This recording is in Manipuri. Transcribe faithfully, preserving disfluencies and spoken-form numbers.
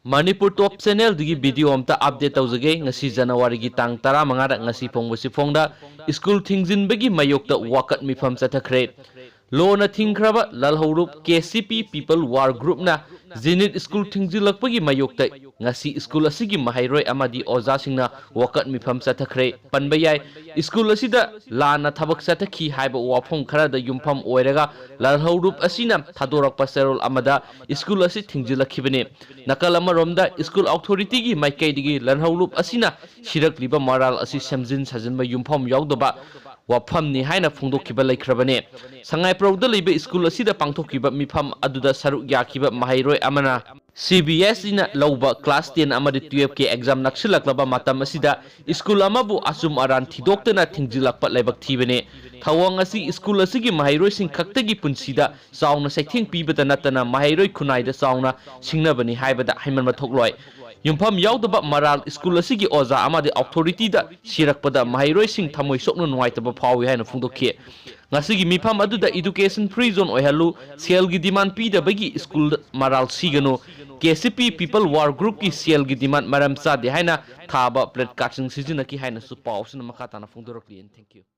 ꯃꯅꯤꯄꯨꯔ ꯇꯣꯞ ꯆꯦꯅꯦꯜꯗꯒꯤ ꯚꯤꯗꯤꯑꯣ ꯑꯝꯇ ꯑꯞꯗꯦꯠ ꯇꯧꯖꯒꯦ꯫ ꯉꯁꯤ ꯖꯅꯋꯥꯔꯤꯒꯤ ꯇꯥꯡ ꯇꯔꯥꯃꯉꯥꯗ ꯉꯁꯤ ꯐꯣꯡꯕ ꯁꯤꯐꯣꯡꯗ ꯁ꯭ꯀꯨꯜ ꯊꯤꯡꯖꯤꯟꯕꯒꯤ ꯃꯥꯌꯣꯛꯇ ꯋꯥꯀꯠ ꯃꯤꯐꯝ ꯆꯠꯊꯈ꯭ꯔꯦ꯫ ꯂꯣꯅ ꯊꯤꯡꯈ꯭ꯔꯕ ꯂꯥꯜꯍꯧꯂꯨꯞ ꯀꯦ ꯁꯤ ꯄꯤ ꯄꯤꯄꯜ ꯋꯥꯔ ꯒ꯭ꯔꯨꯞꯅ ꯖꯤꯅꯤꯠ ꯁ꯭ꯀꯨꯜ ꯊꯤꯡꯖꯤꯜꯂꯛꯄꯒꯤ ꯃꯥꯌꯣꯛꯇ ꯉꯁꯤ ꯁ꯭ꯀꯨꯜ ꯑꯁꯤꯒꯤ ꯃꯍꯩꯔꯣꯏ ꯑꯃꯗꯤ ꯑꯣꯖꯥꯁꯤꯡꯅ ꯋꯥꯀꯠ ꯃꯤꯐꯝ ꯆꯠꯊꯈ꯭ꯔꯦ꯫ ꯄꯟꯕ ꯌꯥꯏ, ꯁ꯭ꯀꯨꯜ ꯑꯁꯤꯗ ꯂꯥꯟꯅ ꯊꯕꯛ ꯆꯠꯊꯈꯤ ꯍꯥꯏꯕ ꯋꯥꯐꯝ ꯈꯔꯗ ꯌꯨꯝꯐꯝ ꯑꯣꯏꯔꯒ ꯂꯥꯜꯍꯧꯂꯨꯞ ꯑꯁꯤꯅ ꯊꯥꯗꯣꯔꯛꯄ ꯆꯦꯔꯣꯜ ꯑꯃꯗ ꯁ꯭ꯀꯨꯜ ꯑꯁꯤ ꯊꯤꯡꯖꯤꯜꯂꯛꯈꯤꯕꯅꯤ꯫ ꯅꯥꯀꯜ ꯑꯃꯔꯣꯝꯗ ꯁ꯭ꯀꯨꯜ ꯑꯣꯊꯣꯔꯤꯇꯤꯒꯤ ꯃꯥꯏꯀꯩꯗꯒꯤ ꯂꯥꯜꯍꯧꯂꯨꯞ ꯑꯁꯤꯅ ꯁꯤꯔꯛꯂꯤꯕ ꯃꯔꯥꯜ ꯑꯁꯤ ꯁꯦꯝꯖꯤꯟ ꯁꯥꯖꯤꯟꯕ ꯌꯨꯝꯐꯝ ꯌꯥꯎꯗꯕ ꯋꯥꯐꯝꯅꯤ ꯍꯥꯏꯅ ꯐꯣꯡꯗꯣꯛꯈꯤꯕ ꯂꯩꯈ꯭ꯔꯕꯅꯤ꯫ ꯁꯉꯥꯏꯄ꯭ꯔꯧꯗ ꯂꯩꯕ ꯁ꯭ꯀꯨꯜ ꯑꯁꯤꯗ ꯄꯥꯡꯊꯣꯛꯈꯤꯕ ꯃꯤꯐꯝ ꯑꯗꯨꯗ ꯁꯔꯨꯛ ꯌꯥꯈꯤꯕ ꯃꯍꯩꯔꯣꯏ ꯑꯃꯅ ꯁꯤ ꯕꯤ ꯑꯦꯁ ꯏꯅ ꯂꯧꯕ ꯀ꯭ꯂꯥꯁ ꯇꯦꯟ ꯑꯃꯗꯤ ꯇꯨꯌꯦꯜꯐꯀꯤ ꯑꯦꯛꯖꯥꯝ ꯅꯛꯁꯤꯜꯂꯛꯂꯕ ꯃꯇꯝ ꯑꯁꯤꯗ ꯁ꯭ꯀꯨꯜ ꯑꯃꯕꯨ ꯑꯆꯨꯝ ꯑꯔꯥꯟ ꯊꯤꯗꯣꯛꯇꯅ ꯊꯤꯡꯖꯤꯜꯂꯛꯄ ꯂꯥꯏꯕꯛ ꯊꯤꯕꯅꯤ꯫ ꯊꯧꯑꯣꯡ ꯑꯁꯤ ꯁ꯭ꯀꯨꯜ ꯑꯁꯤꯒꯤ ꯃꯍꯩꯔꯣꯏꯁꯤꯡ ꯈꯛꯇꯒꯤ ꯄꯨꯟꯁꯤꯗ ꯆꯥꯎꯅ ꯆꯩꯊꯦꯡ ꯄꯤꯕꯇ ꯅꯠꯇꯅ ꯃꯍꯩꯔꯣꯏ ꯈꯨꯟꯅꯥꯏꯗ ꯆꯥꯎꯅ ꯁꯤꯡꯅꯕꯅꯤ ꯍꯥꯏꯕꯗ ꯍꯥꯏꯃꯟꯕ ꯊꯣꯛꯂꯣꯏ꯫ ꯌꯨꯝꯐꯝ ꯌꯥꯎꯗꯕ ꯃꯔꯥꯜ ꯁ꯭ꯀꯨꯜ ꯑꯁꯤꯒꯤ ꯑꯣꯖꯥ ꯑꯃꯗꯤ ꯑꯣꯊꯣꯔꯤꯇꯤꯗ ꯁꯤꯔꯛꯄꯗ ꯃꯍꯩꯔꯣꯏꯁꯤꯡ ꯊꯃꯣꯏ ꯁꯣꯛꯅ ꯅꯨꯡꯉꯥꯏꯇꯕ ꯐꯥꯎꯏ ꯍꯥꯏꯅ ꯐꯣꯡꯗꯣꯛꯈꯤ꯫ ꯉꯁꯤꯒꯤ ꯃꯤꯐꯝ ꯑꯗꯨꯗ ꯏꯗꯨꯀꯦꯁꯟ ꯐ꯭ꯔꯤ ꯖꯣꯟ ꯑꯣꯏꯍꯜꯂꯨ, ꯁꯦꯜꯒꯤ ꯗꯤꯃꯥꯟ ꯄꯤꯗꯕꯒꯤ ꯁ꯭ꯀꯨꯜꯗ ꯃꯔꯥꯜ ꯁꯤꯒꯅꯨ, ꯀꯦ ꯁꯤ ꯄꯤ ꯄꯤꯄꯜ ꯋꯥꯔ ꯒ꯭ꯔꯨꯞꯀꯤ ꯁꯦꯜꯒꯤ ꯗꯤꯃꯥꯟ ꯃꯔꯝ ꯆꯥꯗꯦ ꯍꯥꯏꯅ ꯊꯥꯕ ꯄ꯭ꯂꯦꯀꯥꯔꯗꯁꯤꯡ ꯁꯤꯖꯤꯟꯅꯈꯤ ꯍꯥꯏꯅꯁꯨ ꯄꯥꯎ ꯑꯁꯤꯅ ꯃꯈꯥ ꯇꯥꯅ ꯐꯣꯡꯗꯣꯔꯛꯂꯤ꯫ And thank you.